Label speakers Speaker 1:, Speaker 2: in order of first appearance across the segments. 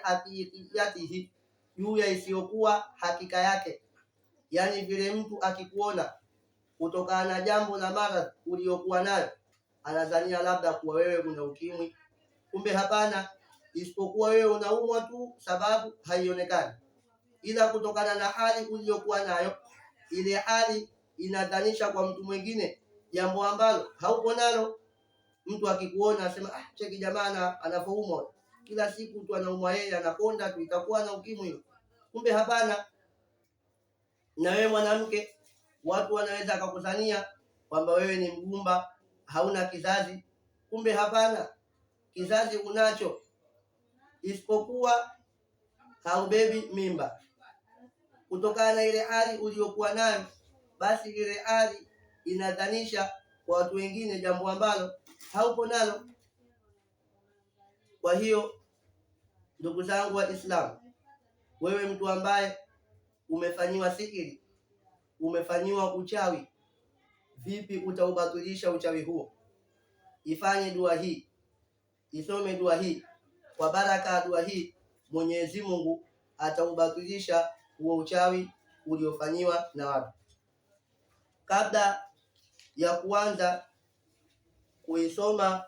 Speaker 1: Haqiqiyatihi, juu ya isiyokuwa hakika yake. Yani vile mtu akikuona kutokana na jambo la maradhi uliyokuwa nayo, anadhania labda kuwa wewe una ukimwi, kumbe hapana, isipokuwa wewe unaumwa tu, sababu haionekani, ila kutokana na hali uliyokuwa nayo, ile hali inadhanisha kwa mtu mwingine jambo ambalo hauko nalo. Mtu akikuona asema, ah, cheki jamaa anavyoumwa kila siku tu anaumwa yeye, anakonda tu, itakuwa na ukimwi. Kumbe hapana. Na wewe mwanamke, watu wanaweza akakudhania kwamba wewe ni mgumba, hauna kizazi. Kumbe hapana, kizazi unacho, isipokuwa haubebi mimba. Kutokana na ile hali uliyokuwa nayo, basi ile hali inadhanisha kwa watu wengine jambo ambalo haupo nalo. Kwa hiyo ndugu zangu wa Islam, wewe mtu ambaye umefanyiwa sihiri, umefanyiwa uchawi, vipi utaubatilisha uchawi huo? Ifanye dua hii, isome dua hii. Kwa baraka ya dua hii Mwenyezi Mungu ataubatilisha huo uchawi uliofanyiwa na watu. Kabla ya kuanza kuisoma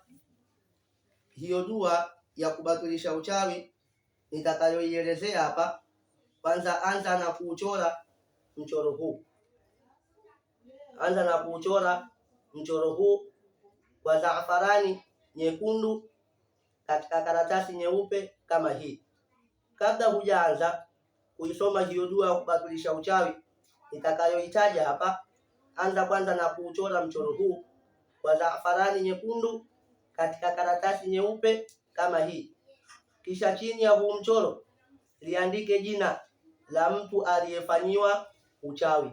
Speaker 1: hiyo dua ya kubatilisha uchawi nitakayoielezea hapa, kwanza anza na kuuchora mchoro huu, anza na kuuchora mchoro huu kwa zaafarani nyekundu katika karatasi nyeupe kama hii. Kabla hujaanza kuisoma hiyo dua ya kubatilisha uchawi nitakayoitaja hapa, anza kwanza na kuuchora mchoro huu kwa zaafarani nyekundu katika karatasi nyeupe kama hii. Kisha chini ya huu mchoro liandike jina la mtu aliyefanyiwa uchawi.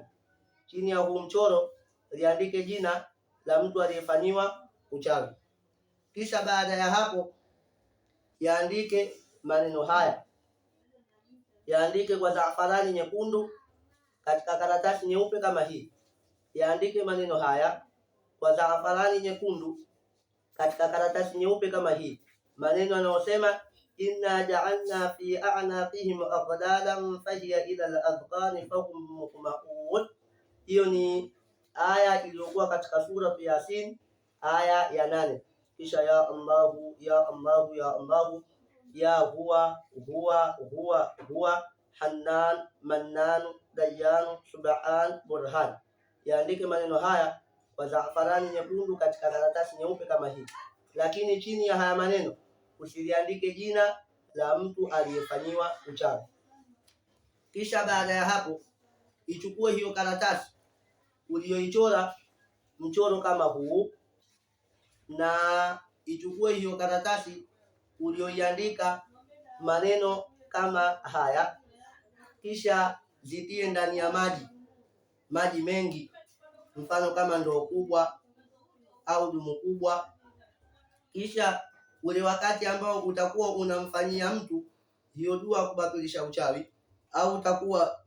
Speaker 1: Chini ya huu mchoro liandike jina la mtu aliyefanyiwa uchawi. Kisha baada ya hapo yaandike maneno haya, yaandike kwa zaafarani nyekundu katika karatasi nyeupe kama hii. Yaandike maneno haya kwa zaafarani nyekundu katika karatasi nyeupe kama hii, maneno yanayosema inna ja'alna fi a'naqihim aghlalan fahiya ila al-adqani fahum muqma'un. Hiyo ni aya iliyokuwa katika sura Yasin aya ya 8. Kisha ya Allahu ya Allahu ya Allahu ya huwa huwa huwa huwa Hannan Mannan Dayyan Subhan Burhan. Yaandike maneno haya kwa zaafarani nyekundu katika karatasi nyeupe kama hii, lakini chini ya haya maneno usiliandike jina la mtu aliyefanyiwa uchawi. Kisha baada ya hapo, ichukue hiyo karatasi uliyoichora mchoro kama huu, na ichukue hiyo karatasi uliyoiandika maneno kama haya, kisha zitie ndani ya maji, maji mengi, mfano kama ndoo kubwa au dumu kubwa, kisha ule wakati ambao utakuwa unamfanyia mtu hiyo dua kubatilisha uchawi, au utakuwa